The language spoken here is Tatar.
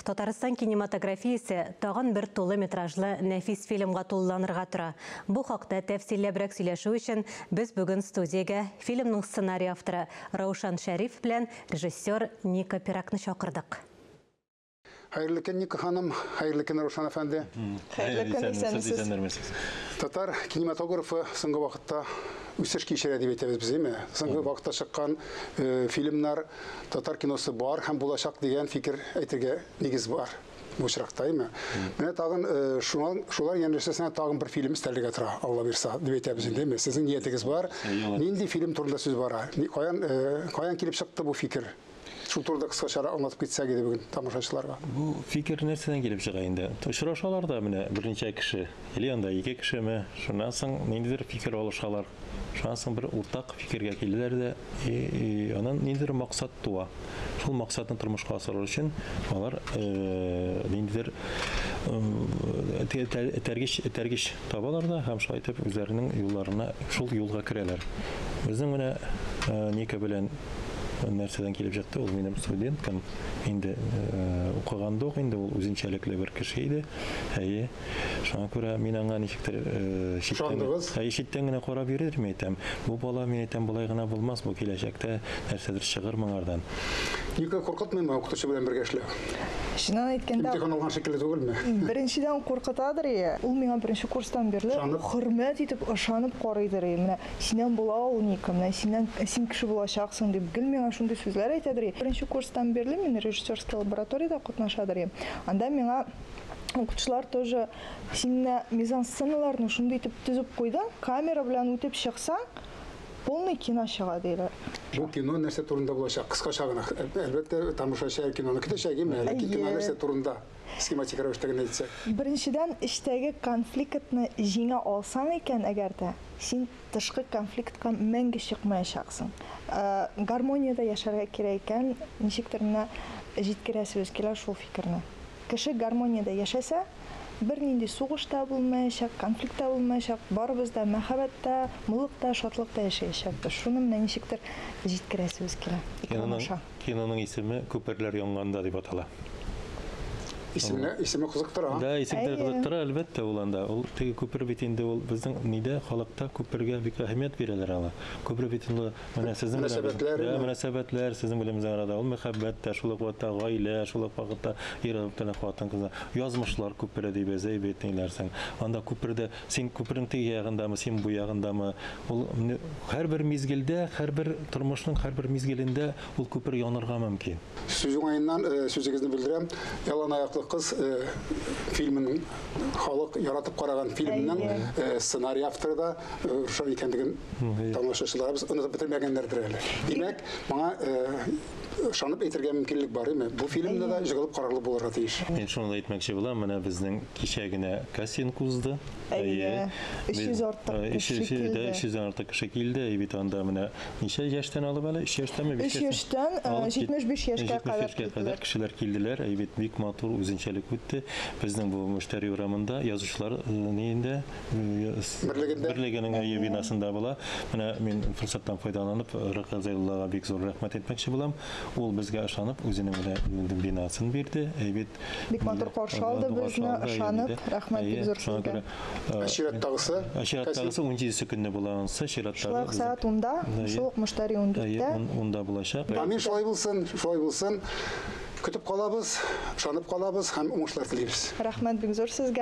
Татарстан кинематографиясе тагын бер тулы метражлы нәфис фильмга тулыланырга тора. Бу хакта тәфсилләбрәк сөйләшү өчен без бүген студиягә фильмның сценарий авторы Раушан Шәриф белән режиссер Ника Пиракны чакырдык. Хәерле көн, Ника ханым, хәерле көн, Раушан әфәнде. Хәерле көн, исәнмесез. Татар кинематографы соңгы вакытта үсеш кичерә дип әйтәбез без, әйме? Соңгы вакытта чыккан фильмнар татар киносы бар һәм булачак дигән фикер әйтергә нигез бар бу очракта, әйме? Менә тагын шулар янәшәсенә тагын бер фильм өстәлергә тора, Алла бирса, дип әйтәбез инде, әйме? Сезнең ниятегез бар. Нинди фильм турында сүз бара? Каян килеп чыкты бу фикер? Шул турыда кыскача аңлатып китсәк иде бүген тамашачыларга. Бу фикер нәрсәдән килеп чыга инде? Очрашалар да менә берничә кеше, или анда ике кешеме, шуннан соң ниндидер фикер алышалар. Шуннан соң бер уртак фикергә киләләр дә, аннан ниндидер максат туа. Шул максатны тормышка ашыру өчен алар ниндидер этәргеч табалар да һәм шулай итеп үзләренең юлларына шул юлга керәләр. Безнең менә Ника белән нәрсәдән килеп чыкты, ул минем студенткам, инде укыганда ук инде ул үзенчәлекле бер кеше иде. Әйе. Шуңа күрә мин аңа ничектер читтән генә карап йөрер, мин әйтәм. Бу бала, мин әйтәм, болай гына булмас, бу киләчәктә нәрсәдер чыгыр моңардан. Ника, куркытмыймы укытучы белән бергә эшләү? Чыннан әйткәндә, имтихан алган шикелле түгелме? Беренчедән куркытадыр, ул миңа беренче курстан бирле хөрмәт итеп, ышанып карыйдыр. Менә синнән була ул, Ника, менә синнән син кеше булачаксың дип гел миңа шундый сүзләр әйтәдер. Беренче курстан бирле мин режиссерский лабораториядә катнашадыр. Анда миңа укытучылар тоже син менә мизансценаларны шундый итеп төзеп куйдың, камера белән үтеп чыксаң, полный кино чыга диләр. Бу кино нәрсә турында булачак? Кыскача гына. Әлбәттә, тамашачы киноны көтәчәк, әйеме? Ләкин кино нәрсә турында? Схематик рәвештә генә әйтсәк. Беренчедән, эчтәге конфликтны җиңә алсаң икән, әгәр дә, син тышкы конфликтка мәңге чыкмаячаксың. Гармониядә яшәргә кирәк икән, ничектер менә җиткерәсебез килә шул фикерне. Кеше гармониядә яшәсә, бернинди сугыш та булмаячак, конфликт та булмаячак, барыбыз да мәхәббәттә, муллыкта, шатлыкта яшәячәкбез. Шуны менә ничектер җиткерәсебез килә. Киноның исеме Күперләр янганда дип атала. Исеме кызыктыра. Да, исеме кызыктыра, әлбәттә, ул анда. Ул теге күпер бит инде ул безнең нидә халыкта күпергә бик әһәмият бирәләр ала. Күпер бит инде менә сезнең белән мөнәсәбәтләр, сезнең белән безнең арада ул мәхәббәт тә, шул ук вакытта гаилә, шул ук вакытта ир-ат белән хатын-кыз, язмышлар күпере дип әзәй бит ниләрсең. Анда күпердә син күпернең теге ягындамы, син бу ягындамы? Ул һәрбер мизгелдә, һәрбер тормышның һәрбер мизгелендә ул күпер янырга мөмкин. Сүз уңаеннан сүзегезне белдерәм. Ялан аяклы кыз фильмының халык яратып караган фильмның сценарий авторы да Рушан икәнлеген тамашачыларыбыз онытып бетермәгәннәрдер әле. Димәк, моңа ышанып әйтергә мөмкинлек бар, әйме? Бу фильмны да җыгылып карарлык булырга тиеш. Мин шуны да әйтмәкче булам, менә безнең кичә генә кастинг узды. Әйе. 300 артык кеше килде. 300 артык кеше килде. Бит анда менә ничә яшьтән алып әле? 3 яшьтәнме? 3 яшьтән 75 яшькә кадәр кешеләр килделәр. Әй бит бик матур үзенчәлек үтте. Безнең бу Мөштәри урамында язучылар ниендә берлегенең әйе бинасында була. Менә мин форсаттан файдаланып Рәкыйп Зәйдуллага бик зур рәхмәт әйтмәкче булам. Ул безгә ышанып үзенең менә бинасын бирде. Әй бит бик матур каршы алды безне, ышанып, рәхмәт бик зур сезгә. Чираттагысы? Чираттагысы 17 көнне була анысы, чираттагы. Шулай ук сәгать 10-да, шул ук Мөштәри 14-тә. 10-да булачак. Амин, шулай булсын, шулай булсын. Көтеп калабыз, ышанып калабыз һәм уңышлар телибез. Рәхмәт бик зур сезгә.